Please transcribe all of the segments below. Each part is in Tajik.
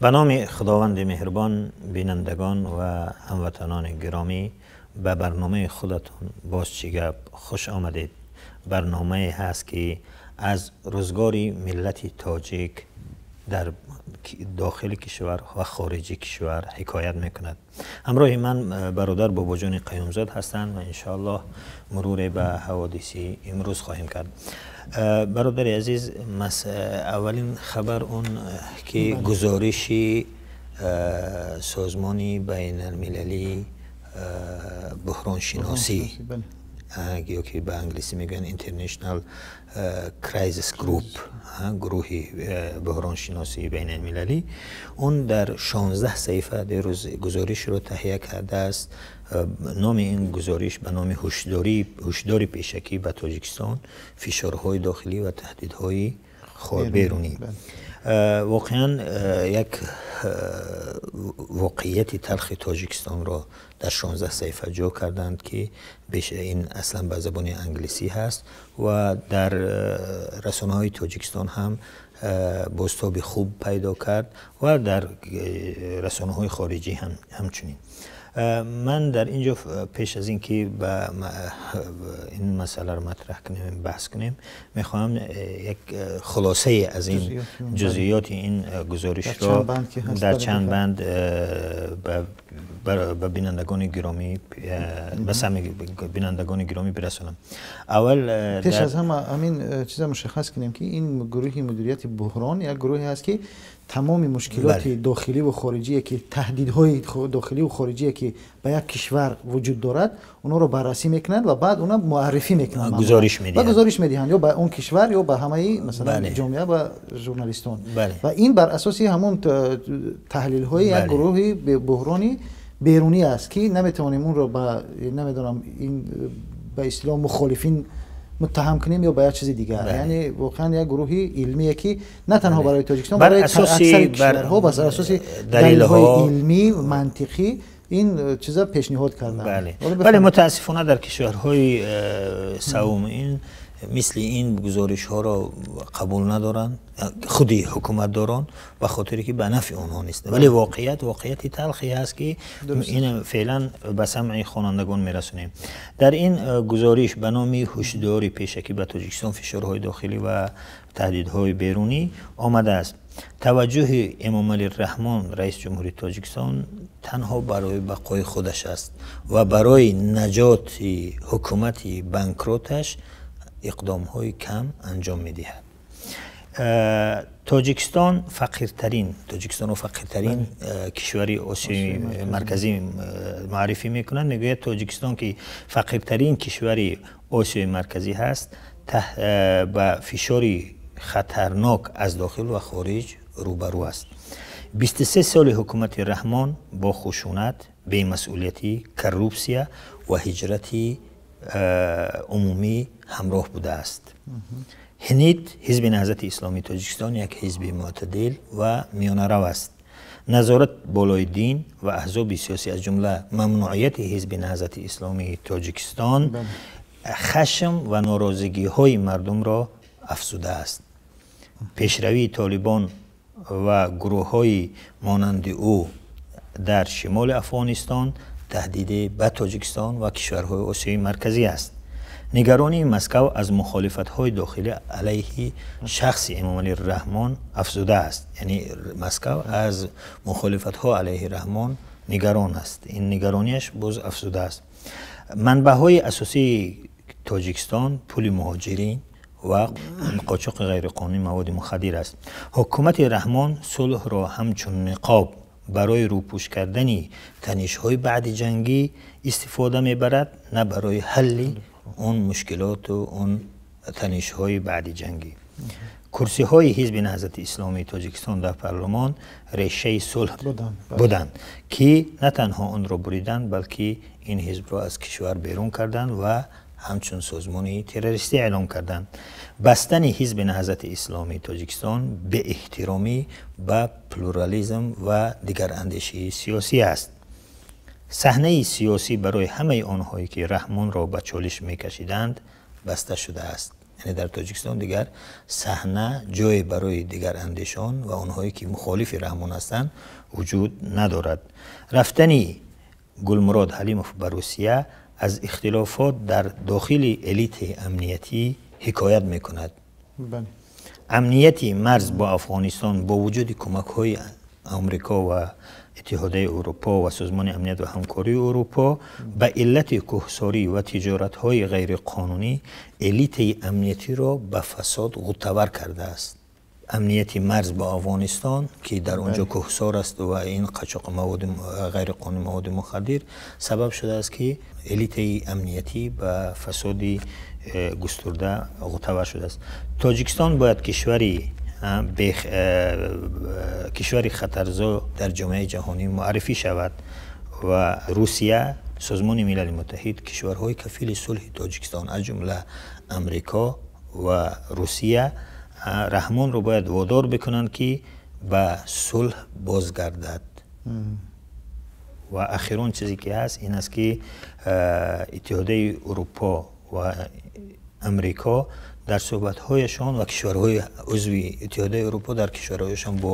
Ба номи Худованди меҳрубон, бинандагон ва ҳамватанони гиромӣ, ба барномаи худатон «Боз чӣ гап» хуш омадед. Барномае ҳаст, ки аз рӯзгори миллати тоҷик дар дохили кишвар ва хориҷи кишвар ҳикоят мекунад. Ҳамроҳи ман бародар Бобоҷони Қаюмзод ҳастанд ва иншоаллоҳ муруре ба ҳаводиси имрӯз хоҳем кард. Бародари азиз, аввалин хабар он ки гузориши созмони байналмилалии буҳроншиносӣ ё ки ба англисӣ мегӯянд International Crisis Group, гурӯҳи буҳроншиносии байналмилалӣ, он дар 16 саҳифа дирӯз гузоришро таҳия кардааст. Номи ин гузориш ба номи «Ҳушдори пешакӣ ба Тоҷикистон: фишорҳои дохилӣ ва таҳдидҳои берунӣ». Воқеан як воқеияти талхи Тоҷикистонро дар 16 саҳифа ҷо карданд, ки ин аслан ба забони англисӣ ҳаст ва дар расонаҳои Тоҷикистон ҳам бозтоби хуб пайдо кард ва дар расонаҳои хориҷӣ ҳам ҳамчунин. Ман дар ин ҷо пеш аз ин ки ба ин масъаларо матраҳ кунем, баҳс кунем, мехоҳам як хулосае аз ин ҷузъиёти ин гузоришро дар чанд банд ба бинандагони гиромӣ, ба самъи бинандагони гиромӣ бирасонам. Аввал пеш аз ҳама ҳамин чиза мушаххас кунем, ки ин гурӯҳи мудирияти буҳрон як гурӯҳе ҳаст, ки тамоми мушкилоти дохилӣ ва хориҷие, ки таҳдидҳои дохилӣ ва хориҷие, ки ба як кишвар вуҷуд дорад, онҳоро баррасӣ мекунанд ва баъд онҳо муаррифӣ мекунанд. Гузориш медиҳанд. Ва гузориш медиҳанд ё ба он кишвар, ё ба ҳамаи, масалан, ҷомеа ва журналистон. Ва ин бар асоси ҳамон таҳлилҳои як гурӯҳи буҳрони берунӣ аст, ки наметавонем онро ба, намедонам, ин ба истилоҳ мухолифин муттаҳам кунем ё ба як чизи дигар. Яъне воқеан як гурӯҳи илмие, ки на танҳо барои Тоҷикистон, барои аксари кишварҳо бар асоси далелҳои илмӣ, мантиқӣ ин чиза пешниҳод карданд. Бале, мутаассифона дар кишварҳои савум ин мисли ин гузоришҳоро қабул надоранд худи ҳукуматдорон, ба хотире ки ба нафъи онҳо нест. Вале воқеият воқеияти талхе ҳаст, ки ин феълан ба самъи хонандагон мерасонем. Дар ин гузориш ба номи «Ҳушдори пешакӣ ба Тоҷикистон: фишорҳои дохилӣ ва таҳдидҳои берунӣ» омадааст: таваҷҷӯҳи Эмомалӣ Раҳмон, раиси ҷумҳури Тоҷикистон, танҳо барои бақои худаш аст ва барои наҷоти ҳукумати банкроташ иқдомҳои кам анҷом медиҳад. Тоҷикистон фақиртарин, Тоҷикистонро фақиртарин кишвари Осиёи Марказӣ муаррифӣ мекунанд. Мегӯяд, Тоҷикистон, ки фақиртарин кишвари Осиёи Марказӣ ҳаст, ба фишори хатарнок аз дохил ва хориҷ рӯбарӯ аст. 23 соли ҳукумати Раҳмон бо хушунат, бемасъулиятӣ, коррупсия ва ҳиҷрати умумӣ ҳамроҳ будааст. ХНИТ, Ҳизби Наҳзати Исломии Тоҷикистон, як ҳизби мӯътадил ва миёнарав аст. Назорат болои дин ва аҳзоби сиёсӣ, аз ҷумла мамнуъияти Ҳизби Наҳзати Исломии Тоҷикистон, хашм ва норозигиҳои мардумро афзудааст. Пешравии Толибон ва гурӯҳҳои монанди ӯ дар шимоли Афғонистон таҳдиде ба Тоҷикистон ва кишварҳои Осиёи Марказӣ аст. Нигаронии Москав аз мухолифатҳои дохилӣ алайҳи шахси Эмомалӣ Раҳмон афзудааст. Яъне Москав аз мухолифатҳо алайҳи Раҳмон нигарон аст, ин нигаронияш боз афзудааст. Манбаъҳои асосии Тоҷикистон пули муҳоҷирин ва қочоқи ғайриқонунии маводи мухаддир аст. Ҳукумати Раҳмон сулҳро ҳамчун ниқоб барои рӯпӯш кардани танишҳои баъди ҷангӣ истифода мебарад, на барои ҳалли он мушкилоту он танишҳои баъди ҷангӣ. Курсиҳои Ҳизби Наҳзати Исломии Тоҷикистон дар парлумон решаи сулҳ буданд, ки на танҳо онро буриданд, балки ин ҳизбро аз кишвар берун карданд ва ҳамчун созмони террористӣ эълом карданд. Бастани Ҳизби Наҳзати Исломии Тоҷикистон беэҳтиромӣ ба плурализм ва дигарандешии сиёсӣ аст. Саҳнаи сиёсӣ барои ҳамаи онҳое, ки Раҳмонро ба чолиш мекашиданд, баста шудааст. Яъне дар Тоҷикистон дигар саҳна ҷое барои дигарандешон ва онҳое ки мухолифи Раҳмон ҳастанд вуҷуд надорад. Рафтани Гулмурод Ҳалимов ба Русия аз ихтилофот дар дохили элитаи амниятӣ ҳикоят мекунад. Амнияти марз бо Афғонистон бо вуҷуди кӯмакҳои Амрико ва Иттиҳодияи Аврупо ва Созмони Амният ва Ҳамкории Аврупо ба иллати кӯҳсорӣ ва тиҷоратҳои ғайриқонунӣ элитаи амниятиро ба фасод ғӯтавар кардааст. Амнияти марз бо Афғонистон ки дар онҷо кӯҳсор аст ва ин қачоқи маводи ғайриқонунӣ, маводи мухаддир сабаб шудааст ки элитаи амниятӣ ба фасоди густурда ғӯтавар шудааст. Тоҷикистон бояд кишвари хатарзо дар ҷомеаи ҷаҳонӣ муаррифӣ шавад ва Русия, Созмони Милали Муттаҳид, кишварҳои кафили сулҳи Тоҷикистон аз ҷумла Амрико ва Русия Раҳмонро бояд водор бикунанд ки ба сулҳ бозгардад. Ва ахирон чизе ки ҳаст ин аст ки Иттиҳодияи Аврупо ва Амрико дар суҳбатҳояшон ва кишварҳои узви Иттиҳодияи Аврупо дар кишварҳояшон бо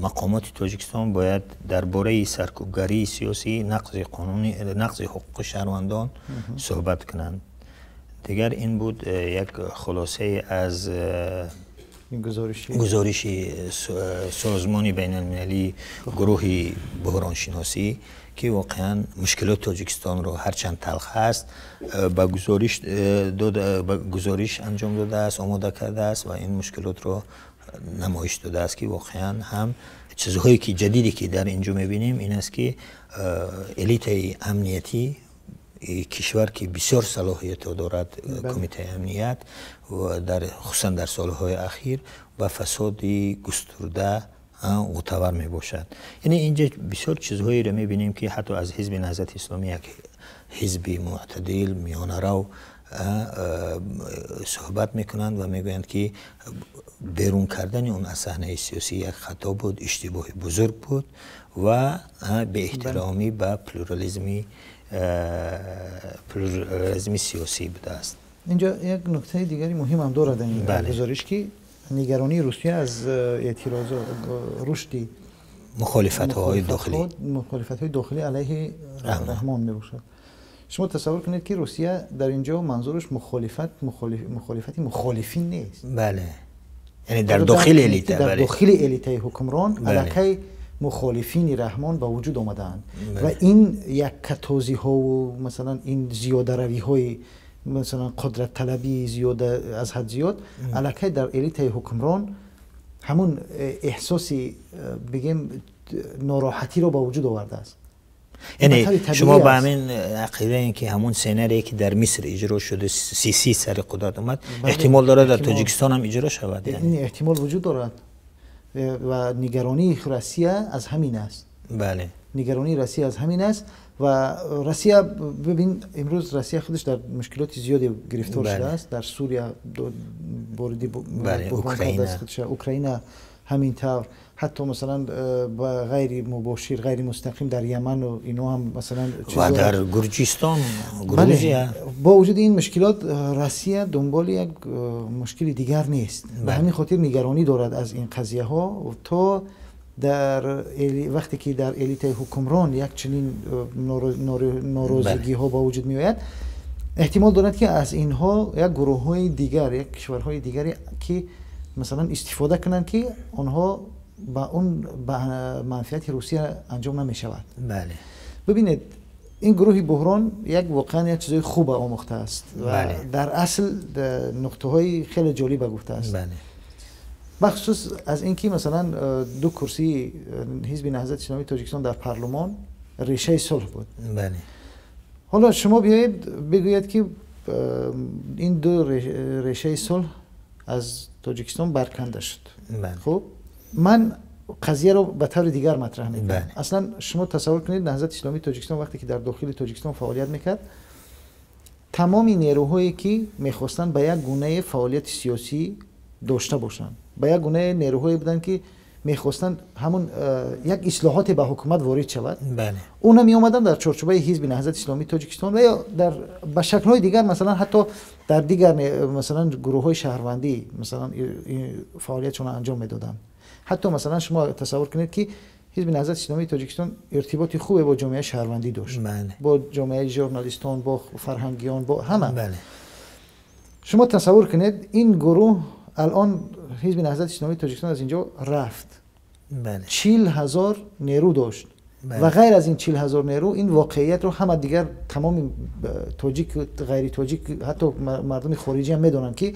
мақомоти Тоҷикистон бояд дар бораи саркӯбгарии сиёсӣ, нақзи қонунӣ, нақзи ҳуқуқи шаҳрвандон суҳбат кунанд. Дигар ин буд як хулосае аз гузориши Созмони байналмилалии гурӯҳи буҳроншиносӣ ки воқеан мушкилоти Тоҷикистонро ҳарчанд талх ҳаст ба гузориш анҷом додааст, омода кардааст ва ин мушкилотро намоиш додааст ки воқеан ҳам чизҳое ки ҷадиде ки дар инҷо мебинем ин аст ки элитаи амниятӣ кишвар ки бисёр салоҳиятҳо дорад, кумитаи амният ва хусусан дар солҳои ахир ба фасоди густурда ғӯтавар мебошад. Яъне инҷа бисёр чизҳоеро мебинем ки ҳатто аз ҳизби Наҳзати Исломӣ, як ҳизби мӯътадил, миёнарав суҳбат мекунанд ва мегӯянд ки берун кардани он аз саҳнаи сиёсӣ як хато буд, иштибоҳи бузург буд ва беэҳтиромӣ ба плюрализми сиёсӣ будааст. Инҷо як нуктаи дигари муҳим ҳам дорад ин гузориш ки нигаронии Русия аз эътироз рушди мухолифатҳои дохилӣ, мухолифатҳои дохилӣ алайҳи Раҳмон мебошад. Шумо тасаввур кунед ки Русия дар инҷо манзураш мухолифат, мухолифати мухолифин нест. Бале, яъне дар дохили элита, дар дохили элитаи ҳукмрон аллакай мухолифини Раҳмон ба вуҷуд омадаанд ва ин яккатозиҳову масалан ин зиёдаравиҳои масалан қудратталабии зиёда аз ҳад зиёд аллакай дар элитаи ҳукмрон ҳамун эҳсоси бигем нороҳатиро ба вуҷуд овардааст. Яъне шумо ба ҳамин ақидаем ки ҳамун сценарие ки дар Миср иҷро шуда, Сиси сари қудрат омад, эҳтимол дорад дар Тоҷикистон ҳам иҷро шавад? Ин эҳтимол вуҷуд дорад ва нигаронии Россия аз ҳамин аст. Бале, нигаронии Россия аз ҳамин аст ва Россия, бибин, имрӯз Россия худаш дар мушкилоти зиёде гирифтор шудааст. Дар Сурия вориди буҳрон кардааст худша, Украина ҳамин тавр, ҳатто масалан ба ғайри мубошир, ғайри мустақим дар Яману ино ҳам масалан ва дар Гурҷистон, Грузия. Бо вуҷуди ин мушкилот Россия дунболи як мушкили дигар нест. Ба ҳамин хотир нигаронӣ дорад аз ин қазияҳо то дар вақте ки дар элитаи ҳукмрон як чунин норозигиҳо ба вуҷуд меояд, эҳтимол дорад ки аз инҳо як гурӯҳҳои дигар, як кишварҳои дигаре ки масалан истифода кунанд ки онҳо ба он ба манфиати Русия анҷом намешавад. Бале, бибинед, ин гурӯҳи буҳрон як воқеан як чизои хуба омӯхтааст ва дар асл нуқтаҳои хеле ҷолиба гуфтааст. Бахусус аз ин ки масалан ду курсии ҳизби Наҳзати Исломии Тоҷикистон дар парлумон решаи сулҳ буд. Бале, ҳоло шумо биёед бигӯед ки ин ду решаи сулҳ аз Тоҷикистон барканда шуд. Хуб, ман қазияро ба таври дигар матраҳ мекунам. Аслан шумо тасаввур кунед, Наҳзати Исломии Тоҷикистон вақте ки дар дохили Тоҷикистон фаъолият мекард, тамоми нерӯҳое ки мехостанд ба як гунаи фаъолияти сиёсӣ дошта бошанд, ба як гунаи нерӯҳое буданд ки мехостанд ҳамон як ислоҳоте ба ҳукумат ворид шавад, онҳо меомаданд дар чорчӯбаи ҳизби Наҳзати Исломии Тоҷикистон ва ё дар ба шаклҳои дигар, масалан ҳатто дар дигар масалан гурӯҳҳои шаҳрвандӣ масалан фаъолиятшонро анҷом медоданд. Ҳатто масалан шумо тасаввур кунед, ки ҳизби Наҳзати Исломии Тоҷикистон иртиботи хубе бо ҷомеаи шаҳрвандӣ дошт, бо ҷомеаи журналистон, бо фарҳангиён, бо ҳама. Шумо тасаввур кунед, ин гурӯҳ алон ҳизби Наҳзати Исломии Тоҷикистон аз инҷо рафт, 40,000 нерӯ дошт ва ғайр аз ин 40,000 нерӯ, ин воқеиятро ҳама дигар тамоми тоҷик, ғайри тоҷик, ҳатто мардуми хориҷӣ ҳам медонанд, ки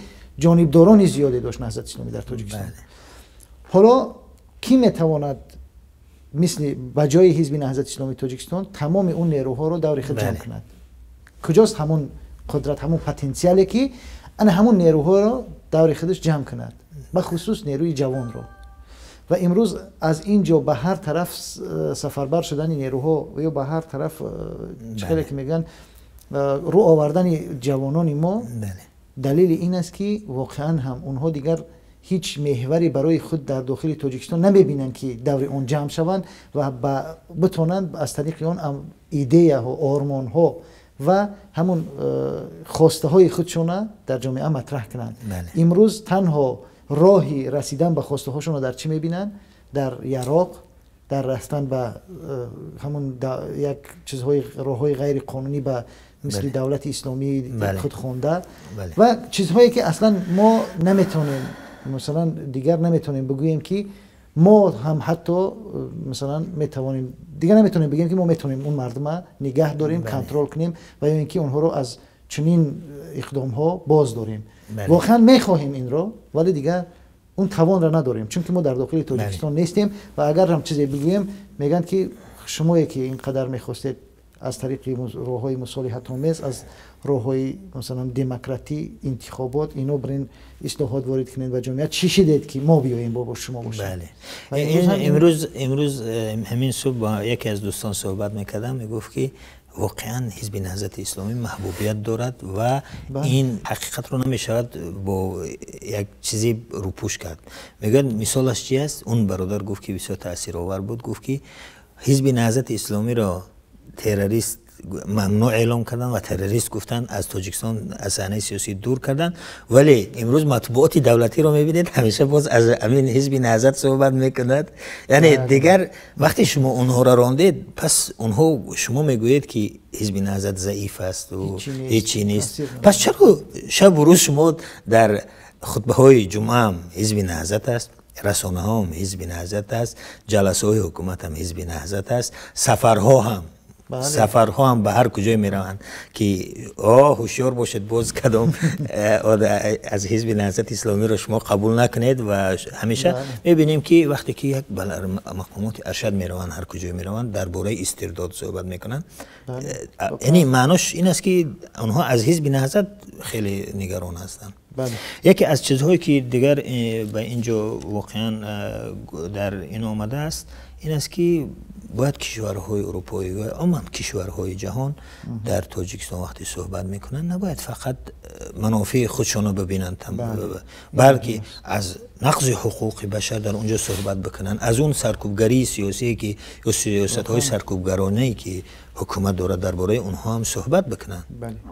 ҷонибдорони зиёде дошт Наҳзати Исломӣ дар Тоҷикистон. Ҳоло кӣ метавонад мисли ба ҷои ҳизби Наҳзати Исломии Тоҷикистон тамоми он нерӯҳоро даври худ ҷамъ кунад? Куҷост ҳамон қудрат, ҳамон потенсиале, ки ана ҳамон нерӯҳоро даври худаш ҷамъ кунад, бахусус нерӯи ҷавонро? Ва имрӯз аз ин ҷо ба ҳар тараф сафарбар шудани нерӯҳо ё ба ҳар тараф, чӣ хеле ки мегӯянд, рӯ овардани ҷавонони мо далели ин аст, ки воқеан ҳам онҳо дигар ҳеҷ меҳваре барои худ дар дохили Тоҷикистон намебинанд, ки даври он ҷамъ шаванд ва битонанд аз тариқи он идеяҳо, ормонҳо ва ҳамон хостаҳои худшона дар ҷомеа матраҳ кунанд. Имрӯз танҳо роҳи расидан ба хостаҳошонро дар чӣ мебинанд? Дар яроқ, дар рафтан ба ҳамон як чизҳои роҳҳои ғайриқонунӣ, ба мисли давлати исломии худхонда ва чизҳое, ки аслан мо наметавонем, масалан дигар наметавонем бигӯем, ки мо ҳам ҳатто масалан метавонем, дигар наметавонем бигӯем, ки мо метавонем он мардума нигаҳ дорем, контрол кунем ва ё ин ки онҳоро аз чунин иқдомҳо боз дорем. Воқеан мехоҳем инро, вале дигар он тавонро надорем, чунки мо дар дохили Тоҷикистон нестем ва агар ҳам чизе бигӯем, мегӯянд, ки шумое ки ин қадар мехостед аз тариқи роҳҳои мусолиҳатомез, аз роҳҳои масалан демократӣ, интихобот, ино бирин ислоҳот ворид кунед ба ҷомеа, чӣ шидед, ки мо биёем бо шумо бошем? Имрӯз ҳамин субҳ бо яке аз дӯстон суҳбат мекардам, мегуфт, ки воқеан ҳизби Наҳзати Исломӣ маҳбубият дорад ва ин ҳақиқатро намешавад бо як чизе рӯпӯш кард. Мегӯяд, мисолаш чи аст? Он бародар гуфт, ки бисёр таъсировар буд, гуфт, ки ҳизби Наҳзати Исломиро террорист мамнӯъ эълом карданд ва террорист гуфтанд, аз Тоҷикистон, аз саҳнаи сиёсӣ дур карданд, вале имрӯз матбуоти давлатиро мебинед, ҳамеша боз аз ҳамин ҳизби Наҳзат суҳбат мекунад. Яъне дигар вақте шумо онҳоро рондед, пас онҳо, шумо мегӯед, ки ҳизби Наҳзат заиф асту ҳечи нест, пас чаро шабу рӯз шумо дар хутбаҳои ҷумъаам ҳизби Наҳзат аст, расонаҳоам ҳизби Наҳзат аст, ҷаласаҳои ҳукуматам ҳизби Наҳзат аст, сафарҳо ҳам ба ҳар куҷое мераванд, ки о ҳушёр бошед, боз кадом аз ҳизби Наҳзати Исломиро шумо қабул накунед? Ва ҳамеша мебинем, ки вақте ки як мақомоти аршад мераванд, ҳар куҷое мераванд, дар бораи истирдод суҳбат мекунанд. Яъне маънош ин аст, ки онҳо аз ҳизби Наҳзат хеле нигарон ҳастанд. Яке аз чизҳое, ки дигар ба ин ҷо воқеан дар ин омадааст, ин аст, ки бояд кишварҳои урупоӣ ва умуман кишварҳои ҷаҳон дар Тоҷикистон вақте суҳбат мекунанд, набояд фақат манофеи худшонро бибинанд, балки аз нақзи ҳуқуқи башар дар он ҷо суҳбат бикунанд, аз он саркӯбгарии сиёсие, ки ё сиёсатҳои саркӯбгаронае, ки ҳукумат дорад, дар бораи онҳо ҳам суҳбат бикунанд.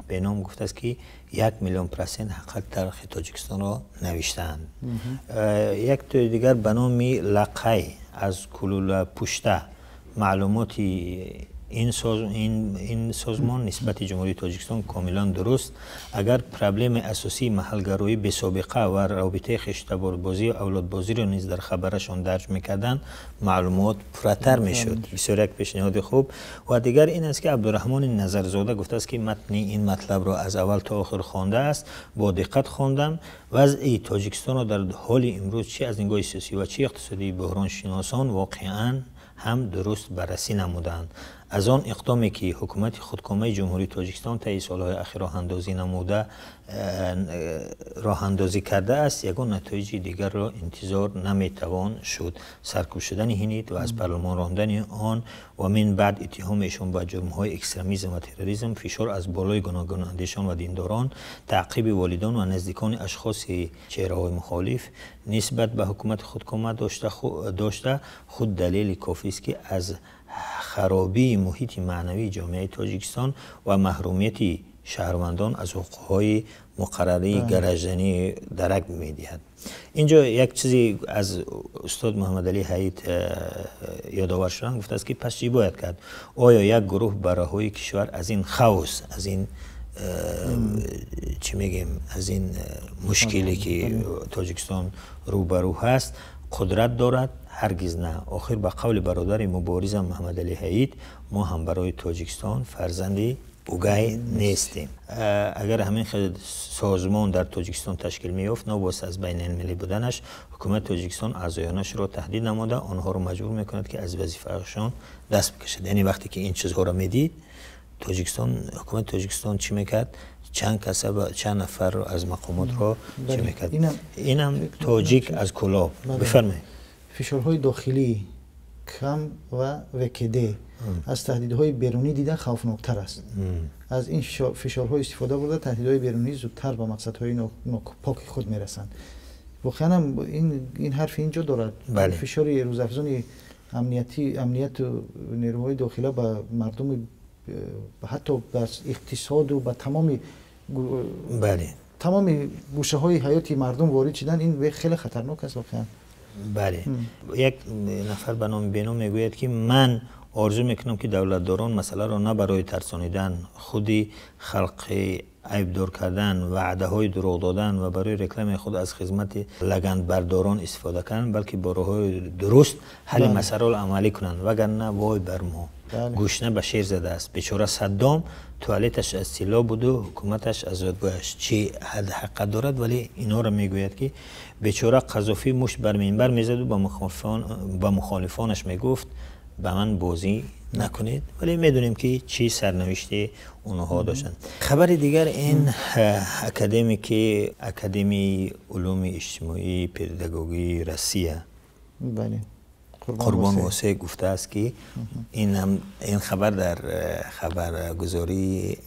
Беном гуфтааст, ки 1 миллион% ҳақиқат таърихи Тоҷикистонро навиштаанд. Як тои дигар ба номи Лақай аз Кулулапушта: маълумоти ин созмон нисбати Ҷумҳурии Тоҷикистон комилан дуруст. Агар проблемаи асосии маҳалгароӣ бесобиқа ва робитаи хештаборбозӣ, авлодбозиро низ дар хабарашон дарҷ мекарданд, маълумот пурратар мешуд. Бисёр як пешниҳоди хуб. Ва дигар ин аст, ки Абдураҳмони Назарзода гуфтааст, ки матни ин матлабро аз аввал то охир хондааст, бо диққат хондам. Вазъи Тоҷикистонро дар ҳоли имрӯз чи аз нигоҳи сиёсӣ ва чи иқтисодии буҳроншиносон воқеан ҳам дуруст баррасӣ намуданд. Аз он иқдоме ки ҳукумати худкомаи Ҷумҳурии Тоҷикистон таи солҳои ахир роҳандозӣ намуда роҳандозӣ кардааст, ягон натоиҷи дигарро интизор наметавон шуд. Саркӯб шудани ҳинид ва аз парлумон рондани он ва мин баъд иттиҳоми эшон ба ҷурмҳои экстремизм ва терроризм, фишор аз болои гуногунандешон ва диндорон, таъқиби волидон ва наздикони ашхоси чеҳраҳои мухолиф нисбат ба ҳукумати худкома дошта худ далели кофист, ки аз харобии муҳити маънавии ҷомеаи Тоҷикистон ва маҳрумияти шаҳрвандон аз ҳуқуқҳои муқаррарии гражданӣ дарак медиҳад. Инҷо як чизе аз устод Муҳаммадалӣ Ҳаид ёдовар шудам, гуфтааст, ки пас чӣ бояд кард? Оё як гурӯҳ бараҳои кишвар аз ин хаос, аз ин чӣ мегӯем, аз ин мушкиле ки Тоҷикистон рӯбарӯ ҳаст, қудрат дорад? Ҳаргиз на. Охир ба қавли бародари муборизам Муҳаммадалӣ Ҳаид, мо ҳам барои Тоҷикистон фарзанди угай нестем. Агар ҳамин хел созмон дар Тоҷикистон ташкил меёфт, новобаста аз байналмилалӣ буданаш, ҳукумати Тоҷикистон аъзоёнашро таҳдид намуда, онҳоро маҷбур мекунад, ки аз вазифаашон даст бикашад. Яъне вақте ки ин чизҳоро медид, Тоҷикистон, ҳукумати Тоҷикистон чӣ мекард? Чанд каса, чанд нафарро аз мақомотро чӣ мекард? Инам тоҷик аз Кӯлоб. Бифармоед. Фишорҳои дохилӣ кам ва ВКД аз таҳдидҳои берунӣ дида хавфноктар аст. Аз ин фишорҳо истифода бурда, таҳдидҳои берунӣ зудтар ба мақсадҳои нопоки худ мерасанд. Воқеан ҳам ин ҳарф инҷо дорад. Фишори рӯзафзуни амниятӣ, амнияту нерӯҳои дохила ба мардуми, ҳатто ба иқтисоду ба тамоми тамоми гӯшаҳои ҳаёти мардум ворид шудан, ин хеле хатарнок аст воқеан. Бале, як нафар ба номи Бено мегӯяд, ки ман орзу мекунам, ки давлатдорон масъаларо на барои тарсонидан, худи халқи айбдор кардан, ваъдаҳои дурӯғ додан ва барои рекламаи худ аз хизмати лагандбардорон истифода кунанд, балки бо роҳҳои дуруст ҳалли масъаларо амалӣ кунанд, вагарна вой бар мо. Гӯшна ба шер задааст. Бечора Саддом туалеташ аз тилло буду ҳукуматаш аз зодгоҳаш. Чӣ ҳад ҳақиқат дорад, вале инҳоро мегӯяд, ки бечора Қазофӣ мушт бар минбар мезаду ба мухолифонаш мегуфт: ба ман бозӣ накунед. Вале медонем, ки чӣ сарнавиште онҳо доштанд. Хабари дигар, ин академики Академияи улуми иҷтимоии педагогии Россия Қурбон Восеъ гуфтааст, ки ин хабар дар хабаргузории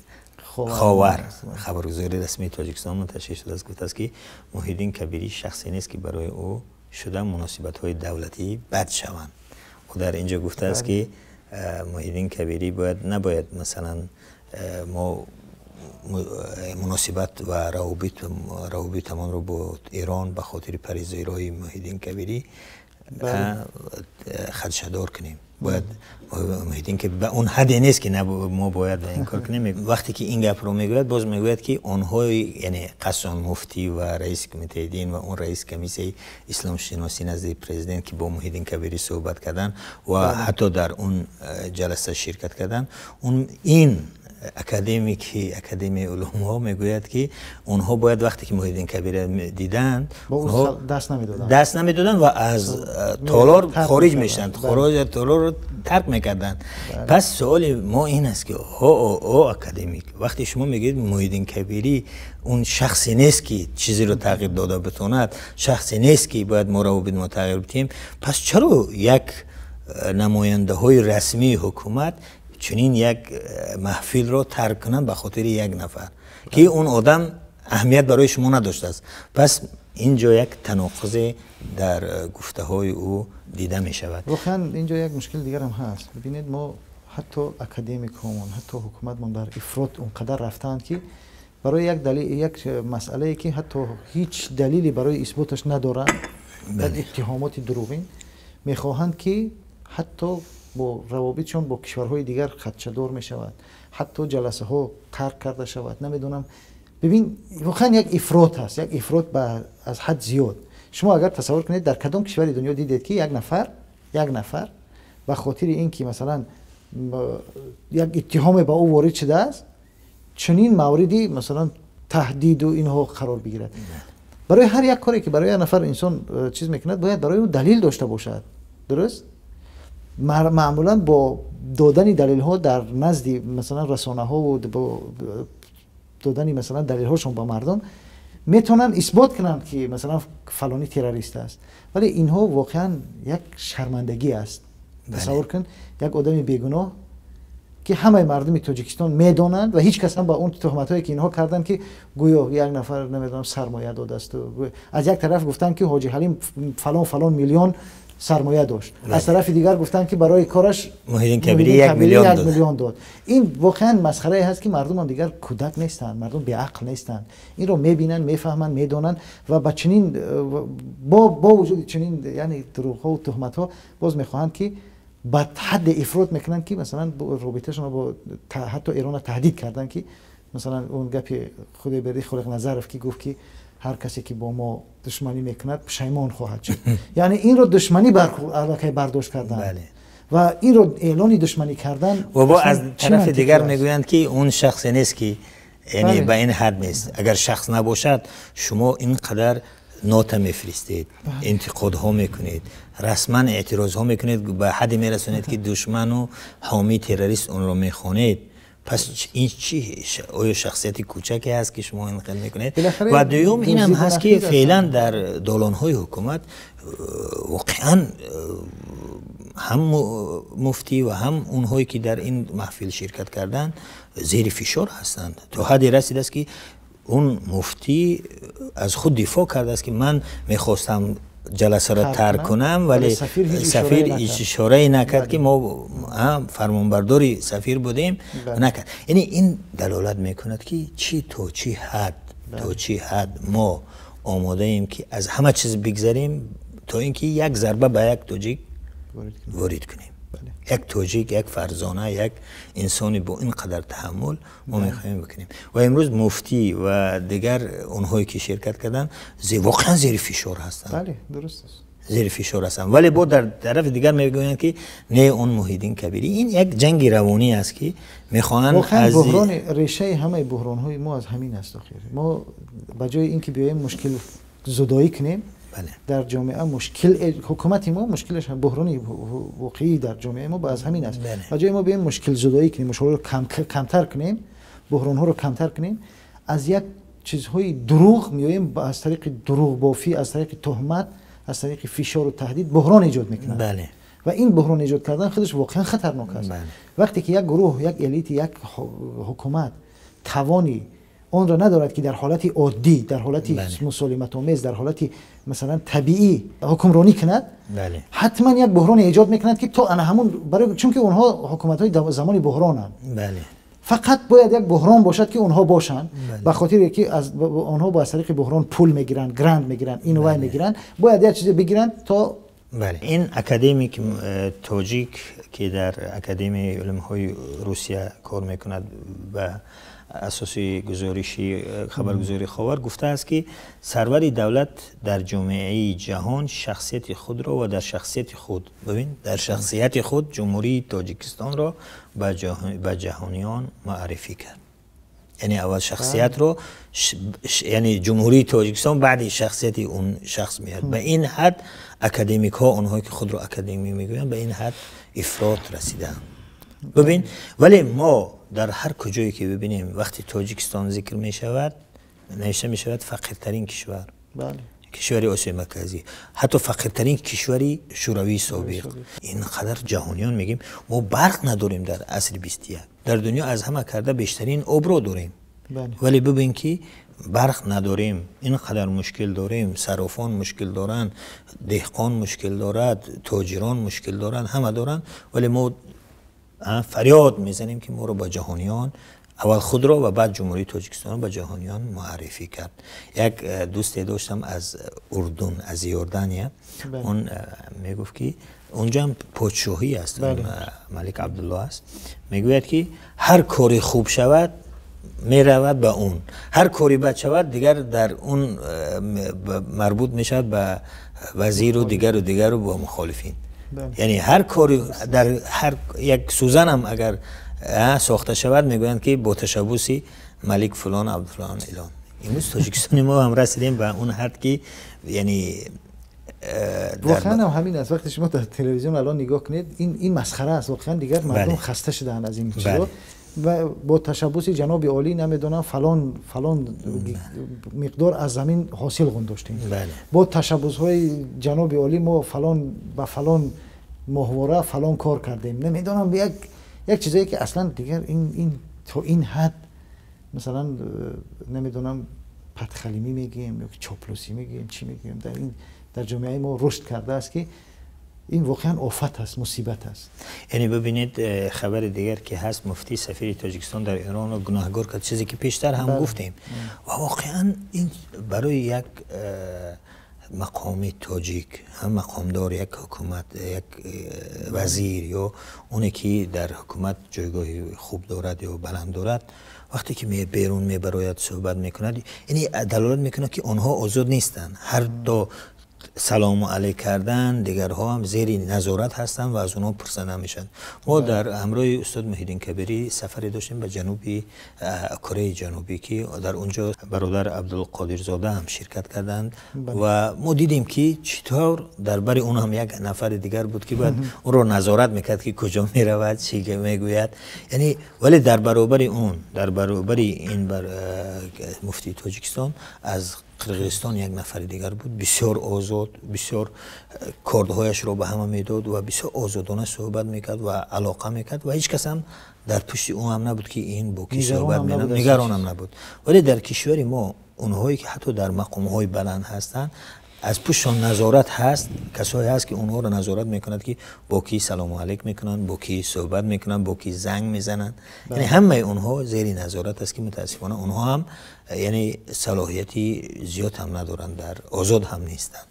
Ховар, хабаргузории расмии Тоҷикистон мунташир шудааст, гуфтааст, ки Муҳиддин Кабирӣ шахсе нест, ки барои ӯ шуда муносибатҳои давлатӣ бад шаванд. Ӯ дар инҷо гуфтааст, ки Муҳиддин Кабирӣ бояд, набояд, масалан, мо муносибат ва равобитамонро бо Эрон ба хотири паризирои Муҳиддин Кабирӣ хадшадор кунем. Бояд Муҳиддин ки ба он ҳадде нест, ки мо бояд ин кор кунем. Вақте ки ин гапро мегӯяд, боз мегӯяд, ки онҳои, яъне қасдан муфтӣ ва раиси кумитаи дин ва он раиси комиссияи исломшиносӣ назди президент, ки бо Муҳиддин Кабирӣ суҳбат карданд ва ҳатто дар он ҷаласа ширкат карданд, ин академики Академияи улумҳо мегӯяд, ки онҳо бояд вақте ки Муҳиддин Кабирро диданд, даст намедоданд ва аз толор хориҷ мешуданд, толорро тарк мекарданд. Пас суоли мо ин аст, ки о академик, вақте шумо мегӯед, Муҳиддин Кабирӣ он шахсе нест, ки чизеро тағйир дода битавонад, шахсе нест, ки бояд мо равобит мо тағйир бидиҳем, пас чаро як намояндаҳои расмии ҳукумат чунин як маҳфилро тарк кунанд ба хотири як нафар, ки он одам аҳамият барои шумо надоштааст? Пас ин ҷо як таноқузе дар гуфтаҳои ӯ дида мешавад. Воқеан, инҷо як мушкили дигарам ҳаст. Бибинед, мо ҳатто академикҳомон, ҳатто ҳукуматмон дар ифрот он қадар рафтаанд, ки барои як далил, як масъалае, ки ҳатто ҳеҷ далеле барои исботаш надоранд, иттиҳомоти дурӯғин мехоҳанд, ки ҳатто бо равобитшон бо кишварҳои дигар хадшадор мешавад, ҳатто ҷаласаҳо тарк карда шавад, намедонам. Бибин, воқеан як ифрот ҳаст, як ифрот аз ҳад зиёд. Шумо агар тасаввур кунед, дар кадом кишвари дунё дидед, ки як нафар ба хотири ин ки масалан як иттиҳоме ба ӯ ворид шудааст, чунин мавриди масалан таҳдиду инҳо қарор бигирад? Барои ҳар як коре, ки барои як нафар инсон чиз мекунад, бояд барои ӯ далил дошта бошад, дуруст? Маъмулан бо додани далелҳо дар назди масалан расонаҳо ва бо додани масалан далелҳошон ба мардум метавонанд исбот кунанд, ки масалан фалонӣ террорист аст. Вале инҳо воқеан як шармандагӣ аст. Тасаввур кун, як одами бегуноҳ, ки ҳамаи мардуми Тоҷикистон медонанд ва ҳеҷ кас ҳам ба он туҳматҳое, ки инҳо карданд, ки гӯё як нафар, намедонам, сармоя додааст. Аз як тараф гуфтанд, ки Ҳоҷи Ҳалим фалон фалон миллион сармоя дошт, аз тарафи дигар гуфтанд, ки барои кораш Муҳиддин Кабирӣ 1 миллион. Дод. Ин воқеан масхарае ҳаст, ки мардумам дигар кӯдак нестанд, мардум беақл нестанд, инро мебинанд, мефаҳманд, медонанд ва ба чунин бо вуҷуди чунин, яъне дурӯғҳо туҳматҳо, боз мехоҳанд, ки ба ҳадде ифрот мекунанд, ки масалан робиташонро бо ҳатто Эрона таҳдид карданд, ки масалан он гапи Худойбердӣ Холиқназаров, ки гуфт, ки ҳар касе, ки бо мо душманӣ мекунад, пушаймон хоҳад шуд. Яъне инро душманӣ аллакай бардошт карданд ва инро эълони душманӣ кардан. Ва бо аз тарафи дигар мегӯянд, ки он шахсе нест, ки яъне ба ин ҳад нест. Агар шахс набошад, шумо ин қадар нота мефиристед, интиқодҳо мекунед, расман эътирозҳо мекунед, ба ҳадде мерасонед, ки душману ҳомии террорист онро мехонед. Пас ин чи, оё шахсияти кӯчаке ҳаст, ки шумо ин хел мекунед? Ва дуюм инам ҳаст, ки феълан дар долонҳои ҳукумат воқеан ҳам муфтӣ ва ҳам онҳое, ки дар ин маҳфил ширкат карданд, зери фишор ҳастанд. То ҳадде расидааст, ки он муфтӣ аз худ дифоъ кардааст, ки ман мехостам ҷаласаро тарк кунам, вале сафир ишорае накард, ки мо фармонбардори сафир будем, накард. Яъне ин далолат мекунад, ки чӣ то чӣ ҳад мо омодаем, ки аз ҳама чиз бигзарем, то ин ки як зарба ба як тоҷик ворид кунем, як тоҷик, як фарзона, як инсони бо ин қадар таҳаммул мо мехоҳем бикунем. Ва имрӯз муфтӣ ва дигар онҳое, ки ширкат карданд, воқеан зери фишор ҳастанд, зери фишор ҳастанд. Вале бо дар тарафи дигар мегӯянд, ки не, он Муҳиддин Кабирӣ. Ин як ҷанги равонӣ аст, ки мехоҳанд. Буҳрони решаи ҳамаи буҳронҳои мо аз ҳамин аст. Охир мо ба ҷои ин ки биёем мушкил зудоӣ кунем дар ҷомеа, мушкил ҳукумати мо мушкилаш, буҳрони воқеӣ дар ҷомеаи мо аз ҳамин аст. Ба ҷои мо биёем мушкилзудоӣ кунем, мушкилҳоро камтар кунем, буҳронҳоро камтар кунем, аз як чизҳои дурӯғ меоем, аз тариқи дурӯғбофӣ, аз тариқи туҳмат, аз тариқи фишору таҳдид буҳрон эҷод мекунанд. Ва ин буҳрон эҷод кардан худаш воқеан хатарнок аст. Вақте ки як гурӯҳ, як элити, як ҳукумат тавони онро надорад, ки дар ҳолати оддӣ, дар ҳолати мусолиматомез, дар ҳолати масалан табиӣ ҳукмронӣ кунад, ҳатман як буҳроне эҷод мекунад, ки то ана ҳамун барои, чунки онҳо ҳукуматҳои замони буҳронанд, фақат бояд як буҳрон бошад, ки онҳо бошанд, ба хотире ки онҳо аз тариқи буҳрон пул мегиранд, грант мегиранд, ину вай мегиранд, бояд як чизе бигиранд то Бале, ин академик тоҷик, ки дар Академияи илмҳои Русия кор мекунад, ба асоси гузориши хабаргузории Ховар гуфтааст, ки сарвари давлат дар ҷомеаи ҷаҳон шахсияти худро ва дар шахсияти худ, бибин, дар шахсияти худ Ҷумҳурии Тоҷикистонро ба ҷаҳониён муаррифӣ кард. Яъне аввал шахсиятро, яъне Ҷумҳурии Тоҷикистон, баъди шахсияти он шахс меяд. Ба ин ҳад академикҳо, онҳое, ки худро академик мегӯянд, ба ин ҳад ифрот расидаанд, бибин. Вале мо дар ҳар куҷое ки бибинем, вақти Тоҷикистон зикр мешавад, навишта мешавад фақиртарин кишвар, кишвари Осиёи Марказӣ, ҳатто фақиртарин кишвари Шӯравии собиқ. Ин қадар ҷаҳониён мегӯем, мо барқ надорем. Дар асри 21 дар дунё аз ҳама карда бештарин обро дорем, вале бибин, ки барқ надорем, ин қадар мушкил дорем, саррофон мушкил доранд, деҳқон мушкил дорад, тоҷирон мушкил доранд, ҳама доранд, вале мо фарёд мезанем, ки моро ба ҷаҳониён, аввал худро ва баъд Ҷумҳурии Тоҷикистонро ба ҷаҳониён муаррифӣ кард. Як дӯсте доштам аз Урдун, аз Иордания. Он мегуфт, ки онҷо ҳам подшоҳӣ аст, малик Абдулло аст. Мегӯяд, ки ҳар кори хуб шавад, меравад ба он, ҳар кори бад шавад, дигар дар он марбут мешавад ба вазиру дигару дигару бо мухолифин. Яъне ҳар кори, дар ҳар як сӯзанам агар сохта шавад, мегӯянд, ки бо ташаббуси малик фулон, Абдуллон илон. Имрӯз Тоҷикистони мо ҳам расидем ба он ҳад, ки яъне Воқеан ҳам ҳамин аст. Вақте шумо дар телевизион алон нигоҳ кунед, ин масхара аст. Воқеан дигар мардум хаста шудаанд аз ин чизҳо. Ва бо ташаббуси ҷаноби олӣ, намедонам, фалон фалон миқдор аз замин ҳосил доштем, бо ташаббусҳои ҷаноби олӣ мо фалон ба фалон моҳвора фалон кор кардем, намедонам, як чизое ки аслан дигар ин то ин ҳад, масалан, намедонам, подхалимӣ мегӯем ё чоплусӣ мегӯем, чӣ мегӯем, дар ҷомеаи мо рушд кардааст, ки ин воқеан офат аст, мусибат аст. Яъне бибинед, хабари дигар ки ҳаст, муфтӣ сафири Тоҷикистон дар Иронро гунаҳгор кард, чизе ки пештар ҳам гуфтем. Ва воқеан ин барои як мақоми тоҷик, ҳам мақомдор, як ҳукумат, як вазир ё оне ки дар ҳукумат ҷойгоҳи хуб дорад ё баланд дорад, вақте ки берун мебарояд, суҳбат мекунад, яъне далолат мекунад, ки онҳо озод нестанд. Ҳар то салому алейк кардан дигарҳо ҳам зери назорат ҳастанд ва аз онҳо пурсанда мешаванд. Мо дар ҳамроҳи устод Муҳиддин Кабирӣ сафаре доштем ба ҷануби Кореяи Ҷанубӣ, ки дар он ҷо бародар Абдулқодирзода ҳам ширкат карданд, ва мо дидем, ки чӣ тавр дар бари он ҳам як нафари дигар буд, ки бояд онро назорат мекард, ки куҷо меравад, чӣ мегӯяд. Яъне вале дар баробари он, дар баробари ин бар муфтии Тоҷикистон аз Қирғизистон як нафари дигар буд, бисёр озод, бисёр кордҳояшро ба ҳама медод ва бисёр озодона суҳбат мекард ва алоқа мекард, ва ҳеҷ кас ҳам дар пушти ӯ ҳам набуд, ки ин бо кӣ суҳбат менамуд, нигаронам набуд. Вале дар кишвари мо онҳое ки ҳатто дар мақомҳои баланд ҳастанд, аз пуштшон назорат ҳаст, касое ҳаст, ки онҳоро назорат мекунад, ки бо кӣ салому алейк мекунанд, бо кӣ суҳбат мекунанд, бо кӣ занг мезананд. Яъне ҳамаи онҳо зери назорат аст, ки мутаассифона онҳо ҳам яъне салоҳияти зиёд ҳам надоранд, дар озод ҳам нестанд.